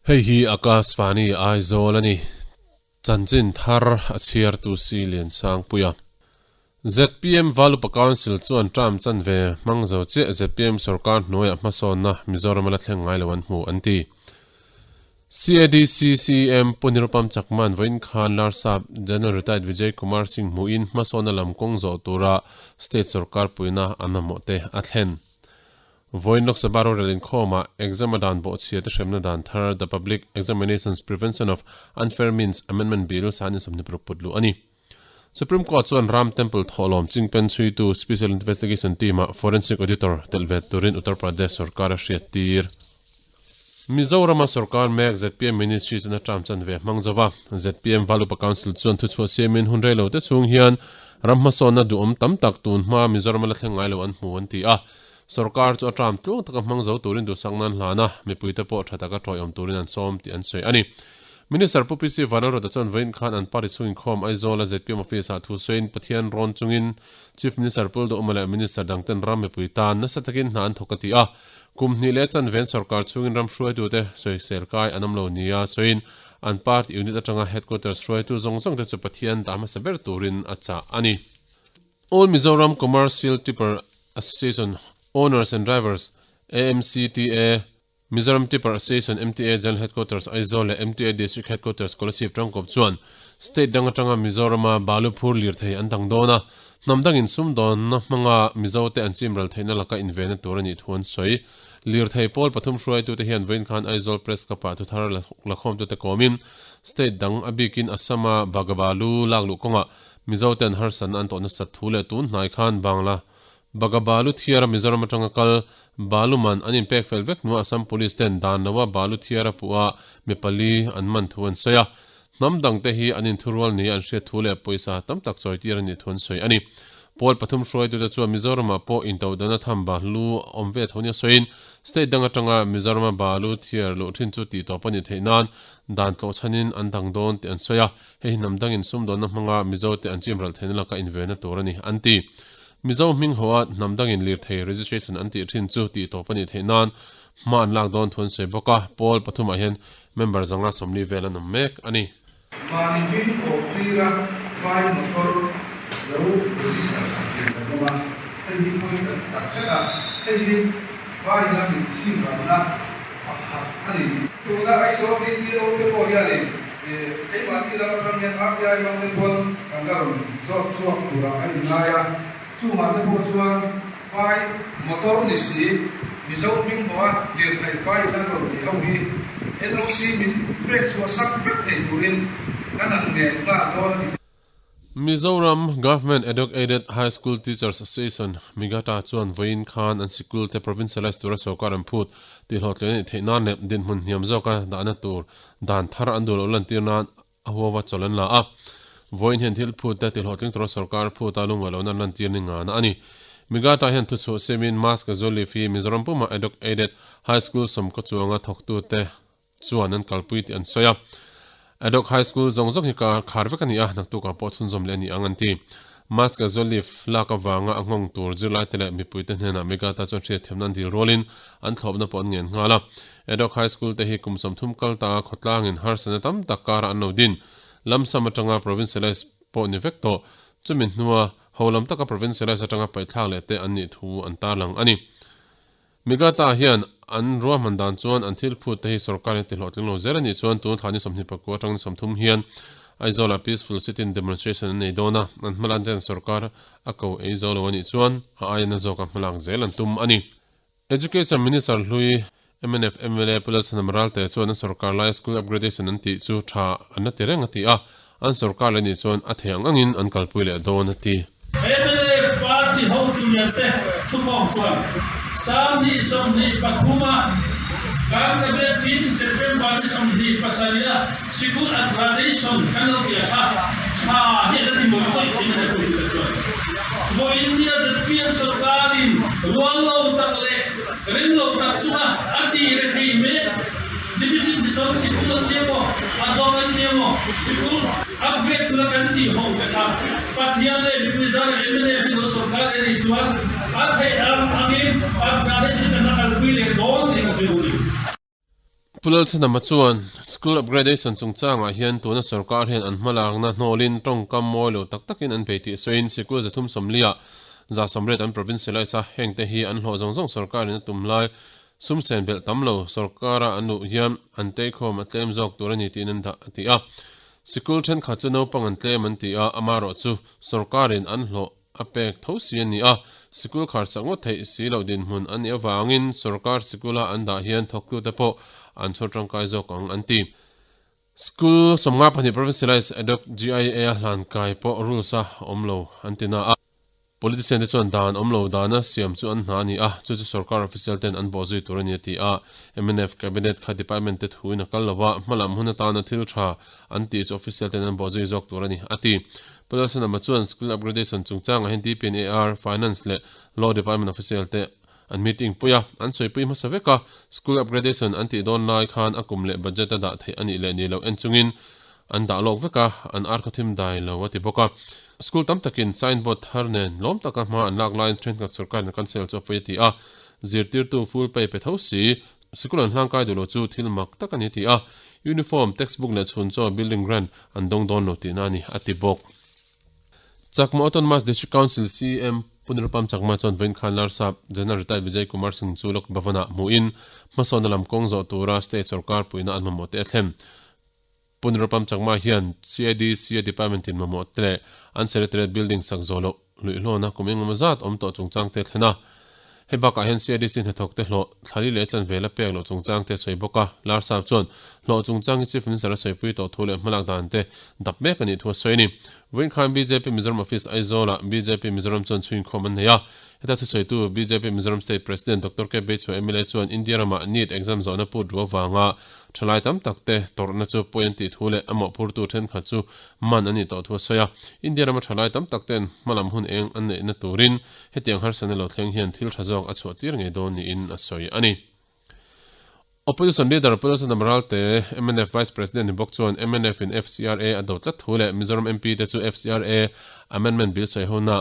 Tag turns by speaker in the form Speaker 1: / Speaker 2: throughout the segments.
Speaker 1: Hei hi Akashvani Aizawl a ni. Chanchin thar a chhiartu si Liansangpuia. Zpm Valupa Council chuan term chanve hmang zo chiah zpm sorkar hnuaiah hmasawnna Mizoram a la thleng ngai lo an hmu an ti. CADC CEM Pu Nirupam Chakman vawiin khan Larsap General Retired Vijay Kumar Singh hmuhin hmasawnna lam kawng zawh tura state sorkar puihna an mamawh te a thlen. Vawiin Lok Sabha rorel inkhawmah exam a dan bawhchhia te hremna dan thar The Public Examinations Prevention of Unfair Means Amendment Bill 2026 put luh a ni. Supreme Court chuan Ram Temple thawhlawm chingpen chhuitu Special Investigation Team-ah Forensic Auditor telh ve turin Uttar Pradesh sorkar a hriattir. Mizorama sorkar mek zpm Ministry chuan a term chanve a hmang zo va, zpm Valupa Council chuan thuchhuah siamin hun rei lo te chhung hian ram hmasawnna duhawm tam tak tun hma Mizorama la thleng ngai lo an hmu an ti a. Sorkar chu a term tluang taka hmang zo turin duhsak nan hlan a, mipuite pawh tha taka tawiawm turin an sawm tih an sawi a ni. Minister Pu PC Vanlalruata chuan vawiin khan an party chhung inkhawm Aizawl a zpm office ah thu sawiin Pathian rawn chungin Chief Minister Pu Duhawma leh Minister dangten ram mipui tan nasa takin hna an thawk a ti a. Kum hnih leh chanven sorkar chhungin ram hruaitute sawisel kai an awm lo nia sawiin an party unit atanga headquarters hruaitu zawng zawng te chu Pathian dah hmasa ber turin a chah a ni. All Mizoram Commercial Tipper Association Owners and Drivers, AMCTA, Mizoram Tipper Association, MTA, General Headquarters, Aizawl leh MTA District Headquarters, Kolasib tangkawp chuan state dang atanga Mizorama balu phur lirthei an dang dawn a, hnam dangin sumdawnna hmanga Mizote an chimral theihna laka invenna tur a nih thu an sawi. Lirthei pawl pathum hruaitute hian vawiin khan Aizawl Press Club-ah thuthar lakhawmtute kawmin state dang a bikin Assam-a Bagabalu lakluh kawngah Mizote an harsatna an tawh nasat thu leh tun hnai khan Bangla Baga Balu Thiara Mizoram atanga kal Balu man an inpek fel vek hnuah Assam Police ten dan loa Balu Thiara puha mi pali an man thu an sawi a. Hnam dangte hi an inthurual nia an hriat thu leh pawisa tam tak chawitir a nih thu an sawi a ni. Pawl pathum hruaitute chuan Mizoramah pawh intohdana tham Bahlu a awm ve tho nia sawiin state dang atanga Mizorama Balu Thiar luh thin chu tihtawp a nih theih nan dan tlawhchhanin an dang dawn tih an sawi a. Hei hi hnam dangin sumdawnna hmanga Mizote an chimral theihna laka invenna tur a ni, an ti. Mizo hming hoa hnam dangin lirthei registration an tih thin chu tih tawp a nih theih nan hma an lak dawn thu an sawi bawk a, pawl pathumah hian member zanga 40 vel an awm mek a ni.
Speaker 2: Mahni hming awp tira vai motor lo register sak thei kan awm a, hei hi pawi tak tak zet a, hei hi vai lamin chimralna pakhat a ni. Tuna Aizawl DTO te pawh hianin keimahni lam atang hian RTI hmang te pawn kan la rawn zawt chhuak turah a inngai a, chungah te pawh chuan vai motor ni si Mizo hming hmawha lirthei vai hian rawn nei ho hi NOC min pek chhuah sak vek thei turin kan han ngen nghal dawn a ni.
Speaker 1: Mizoram Government Adhoc Aided High School Teachers Association, MIGATA, chuan vawiin khan an sikul te provincialise tura sorkar an phut tih hlawhtling a nih theih nan leh dinhmun hniam zawka dahna tur dan thar an duh loh lantir nan a huava chawlh an la a. Vawiin hian thil phut te tihhlawhtling tura sorkar phuta lungngaih lohna an lantir ni ngana a ni. MIGATA hian thuchhuah siamin Mask Zualif hi Mizoram puma Adhoc Aided High School sawmkaw chuanga thawktute chuan an kalpui tih an sawi a. Adhoc High School zawng zawng hi ka khar vek a ni a, naktukah pawh chhunzawm leh a ni ang an ti. Mask a Zolif lak avanga a nghawng tur zirlaite leh mipuite hnenah Megata chuan hriatthiamna an dil rualin an thlawpna pawh an ngen nghal a. Adhoc High School te hi kum 30 kal ta khawtlangin harsatna tam tak karah an lo din. Lamsam atanga provincialise pawh ni vek tawh. Chumi hnua ho lam taka provincialise atanga paihthlak leh te an nih thu an tarlang a ni. Migata hian an ruahman dan chuan an thil phut te hi sorkar in tihlawhtling lo zel a nih chuan tun thla ni 24 atang ni 30 hian Aizawl ah peaceful sit-in demonstration an nei dawn a, an hmalan ten sorkar a ko ei zo lo a nih chuan a aia na zawk a hmalak zel an tum a ni. Education Minister hlui mnf mla Pu Lalchhanam Ralte chuan an sorkar laia school upgradation an tih chu tha an la ti reng a ti a, An sorkar leh nih chuan a thei ang angin an kalpui leh dawn a ti.
Speaker 3: Mla party hotu liante thukhawm chuan 2023 a kan cabinet meeting September ni 27 a sikul upgradation kan lo bia kha tha hi a la ti mawlh mawlh tih ka hmu ta chuan vawiin nia zpm sorkarin rual lo tak leh rem lo tak chunga a ti rethei mek. Deficit ni sawn sikul an nia maw, a dawng an nia maw, sikul upgrade tura kan tih ho te kha Pathian leh mipui zara mla hi lo sorkar e nih chuan a theih ang angin upgradation kan la kalpui leh dawn tih ka zir u ni.
Speaker 1: Pu. Pu Lalchhanama chuan School Upgradation chungchangah hian tuna sorkar hian an hmalakna hnawlin tawngkam mawi lo tak takin an bei tih sawiin sikul 340 ah 180 an provincialise a, hengte hi an hlawh zawng zawng sorkarin a tum lai sum sen belh tam lo sorkara an luh hian an teikhawm a tlem zawk tur a ni tiin an dah a ti a. Sikul thenkhat chu naupang an tlem an ti a, amaherawh chu sorkarin an hlawh a pek tho si a ni a, sikul khar chak ngawt theih si loh dinhmun a nih avangin sorkar sikula an dah hian thawktute pawh an chhawr tangkai zawk ang an ti. School 52 Provincialised Adopt GIA a hlan kai pawh rules a awm lo an ti na a, politician te chuan dan awm lo dana siam chu an hna a ni a, chu chu sorkar official ten an bawhzui tur a ni a ti a. Mnf Cabinet kha department te thuin a kal lo a, hmalam hun atana thil tha an tih chu official ten an bawhzui zawk tur a ni a ti. Pu Lalsanama chuan School Upgradation chungchangah hian DPNAR, Finance leh Law Department official te an meeting pui a, an sawipui hmasa vek a, School Upgradation an tih dawn lai khan a kum leh budget a dah theih a nih leh ni loh en chungin an dah lawk vek a, an ar khaw thim dai lo a ti bawk a. School tam takin signboard thar nen lawm taka hma an lak laiin thenkhat sorkarin a cancel chu a pawi a ti a, zirtirtu full pay pe tho si, sikul an hlangkai duh lo chu thil mak tak a ni a ti a, uniform, textbook leh chhunchaw building grant an dawng dawn lo tihna a ni, a ti bawk. Chakma Autonomous District Council CM Pu Nirupam Chakma chuan vawiin khan Larsap General Retired Vijay Kumar Singh chu Lok Bhavan-ah hmuhin hmasawnna lam kawng zawh tura state sorkar puihna an mamawh te a thlen. Pu Nirupam Chakma hian CIDC-a department in mamawh te leh an Secretariat building sak zawh loh luihlawna kum engemaw zat awm tawh chungchang te a thlen a. Hei bakah hian CIDC hnathawk te hlawh thlali leh chanve la pek loh chungchang te a sawi bawk a, Larsap chuan hlawh chungchang hi Chief Minister a sawipui tawh thu leh hmalak dan te dap mek a nih thu a sawi a ni. Vawiin khan bjp Mizoram Office Aizawlah bjp Mizoram chuan chhuinkhawm an nei a, heta thusawitu bjp Mizoram State President Doctor K Beichhua mla chuan India ramah NEET exam zawhna put ruh avanga thalai tam tak te tawrhna chu pawi an tih thu leh a mawhphurtu thenkhat chu man a nih tawh thu a sawi a. India rama thalai tam tak ten hmalam hun eng an neihna turin Hetiang harsatna lo thleng hian thil tha zawk a chhuah tir ngei dawn niin a sawi a ni. Opposition leader Pu Lalsan Amralte, mnf Vice President ni bawk chuan mnf in FCRA a do tlat thu leh Mizoram MP te chu FCRA Amendment Bill sawi hona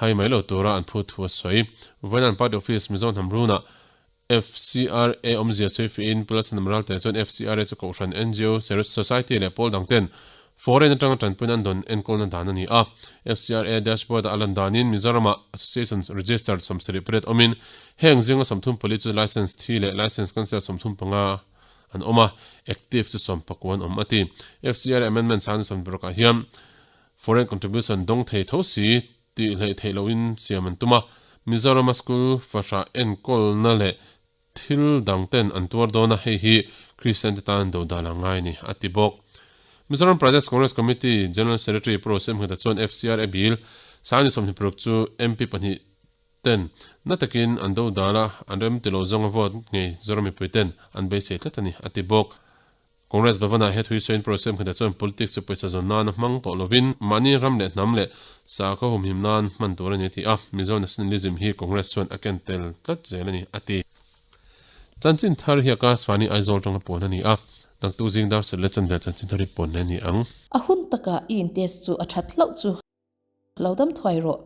Speaker 1: hai mai lo tura an phut thu a sawi. Vawiin party office Mizo hnam runah FCRA awmzia sawi fihin Pu Lalsan Amralte chuan FCRA chu Kohhran, NGO, Society leh pawl dang ten Foreign atanga tanpuina an dawn enkawlna dan a ni a. FCRA dashboard-a a lan danin Mizoramah Associations registered 78 awmin heng zinga 34 chu licence thi leh licence cancel 35 an awm a, active chu 19 an awm a ti. FCRA amendment sang 16 ah hian foreign contribution dawng thei tho si tih hleih theih lohin siam an tum a. Mizorama school fahrah enkawlna leh Thil dang ten an tuar dawn a, hei hi Kristian te tan dodal a ngai a ni, a ti bawk. Mizoram Pradesh Congress Committee General Secretary Pu Rosemheta chuan FCRA Bill 2026 chu MP pahnih ten na takin an dodal a, an rem ti lo zawnga vote ngei Zoram mipui ten an beisei tlat a ni, a ti bawk. Congress Bhavan-ah he thuisawiin Pu Rosemheta chuan politics chu pawisa zawn nana hmang tawh lovin mahni ram leh hnam leh sakhaw humhim nan hman tur a ni a ti a, Mizo nationalism hi Congress chuan a ken tel tlat zel a ni a ti. Chanchin thar hi Akashvani Aizawl tanga pawn a ni a, naktuk zing dar sut leh chanve chanchin thar hi pawn leh a ni ang.
Speaker 4: A hun taka i intest chu a that hlauh chu. Lo dam thuai rawh.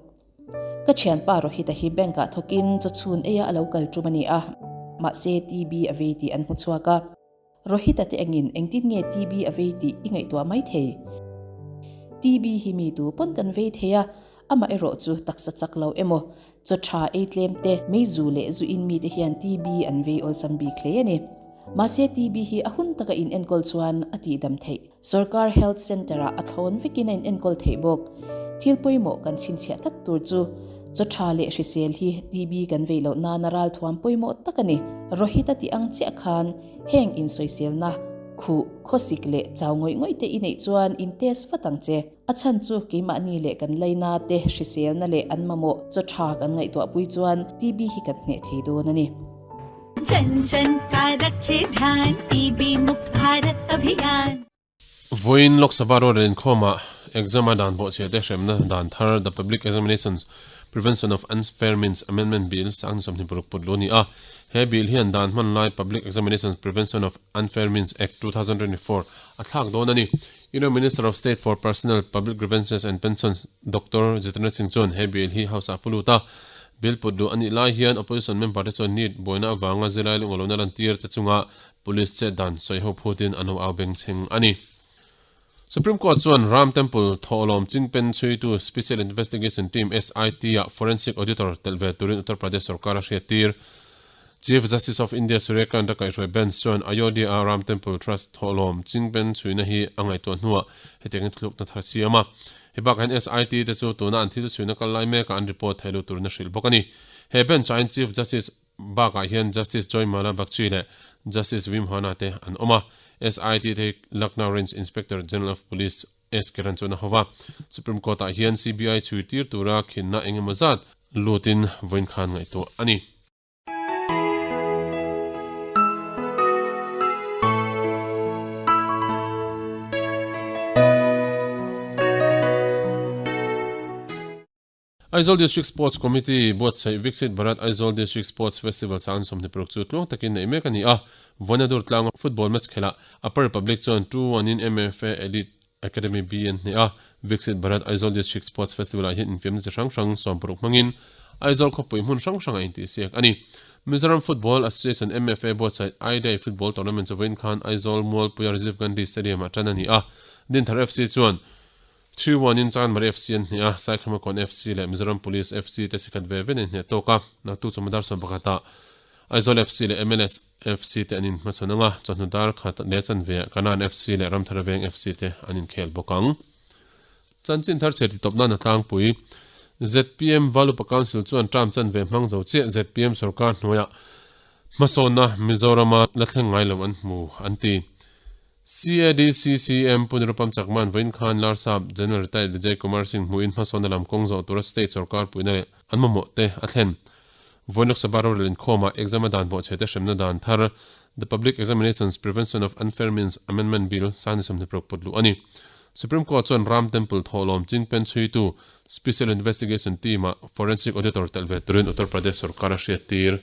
Speaker 4: Ka thianpa Rohit-a hi bank ah thawkin chawchhun eia a lo kal tum a ni a, mahse TB a vei tih an hmu chhuak a. Rohit-a te engin engtin nge TB a vei tih i ngaihtuah mai thei? TB hi mi tu pawn kan vei thei a, amah erawh chu taksa chak lo emaw, chaw tha ei tlem te, meizu leh zu in mite hian TB an vei awlsam bik hle a ni. Mahse TB hi a hun taka in enkawl chuan a tihdam theih. Sorkar Health Centre-ah a thlawn vekin a inenkawl theih bawk. Thil pawimawh kan chhinchhiah tlat tur chu chaw tha leh hrisel hi TB kan vei loh nana ralthuam pawimawh tak a ni. Rohit a tih ang chiah khan heng insawiselna, khuh, khawsik leh chau ngawih ngawih te i neih chuan in test vat ang che. A chhan chu keimahni leh kan laina te hriselna leh an mamawh chaw tha kan ngaihtuahpui chuan TB hi kan hneh thei dawn a ni.
Speaker 5: Jan Jan ka rakhe dhyan, TB Mukt Bharat Abhiyan.
Speaker 1: Vawiin Lok Sabha rorel inkhawmah exam a dan bawhchhiah te hremna dan thar The Public Examinations Prevention of Unfair Means Amendment Bill 2026 put lu a ni a. He bill hian dan hman lai Public Examinations Prevention of Unfair Means Act 2024 a thlak dawn a ni. Union Minister of State for Personnel, Public Grievances and Pensions Doctor Jitendra Singh chuan he bill hi House ah a pu lut a. Bill put duh a nih lai hian opposition member te chuan NEET buaina avanga zirlai lungawlona lantir te chunga police chet dan sawi ho phutin an lo au bengchheng a ni. Supreme Court chuan Ram Temple thawhlawm chingpen chhuitu Special Investigation Team, SIT, ah forensic auditor telh ve turin Uttar Pradesh sorkar a hriattir. Chief Justice of India Surya Kant a kaihhruai bench chuan Ayodhya-a Ram Temple Trust thawhlawm chingpen chhuina hi a ngaihtuah hnuah hetiangin thulukna thar a siam a. Hei bakah hian SIT te chu tuna an thil chhuina kal lai mekah an report theih lut turin a hrilh bawk a ni. He bench ah hian Chief Justice bakah hian Justice Joymala Bagchi leh Justice Vimhana te an awm a. SIT te hi Lucknow Range Inspector General of Police S Kiran chuan a hova. Supreme Court ah hian CBI chhui tir tura khinna engemaw zat lutin vawiin khan ngaihtuah a ni. Aizawl District Sports Committee buatsaih Viksit Bharat Aizawl District Sports Festival sang 26 chu tluang takin neih mek a ni a, Vawiinadur tlanga football match khelh ah Upper Republic chuan 2-1 in MFA Elite Academy B an hneh a, Viksit Bharat Aizawl District Sports Festival ah hian infiamna chi hrang hrang 60 hmangin Aizawl khawpui hmun hrang hrangah intihsiak a ni. Mizoram Football Association, MFA, buatsaih I-Day Football Tournament chu vawiin khan Aizawl Mualpuia Rajiv Gandhi Stadium ah tan a ni a, Dinthar FC chuan 3-1 in Chanmari FC an hneh a, Saikhamakawn FC leh Mizoram Police FC te sikhat ve ve in hneh tawk a, naktuk chu Madar sawm pakhat ah Aizawl FC leh MLS FC te an inhmachhawn ang a, chawhnu dar khat leh chanve ah Kanan FC leh Ramthara Veng FC te an inkhel bawk ang. Chanchin thar chhe titawp nan a tlangpui. Zpm Valupa Council chuan term chanve hmang zo chiah zpm sorkar hnuaiah hmasawnna Mizorama la thleng ngai lo an hmu an ti. CADCCM Punirupam Chakman vawiin khan Larsap General Retired Vijay Kumar Singh hmuhin hmasawnna lam kawng zawh tura state sorkar puihna leh an mamawh te a thlen. Vawiin Lok Sabha rorel inkhawmah exam a dan bawhchhe te hremna dan thar The Public Examinations Prevention of Unfair Means Amendment Bill sangni 26 put luh a ni. Supreme Court chuan Ram Temple thawhlawm chingpen chhuitu Special Investigation Team-ah Forensic Auditor telh ve turin Uttar Pradesh sorkar a hriattir.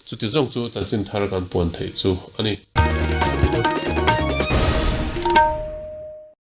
Speaker 1: Chuti zawng chu chanchin thar kan puan theih chu a ni.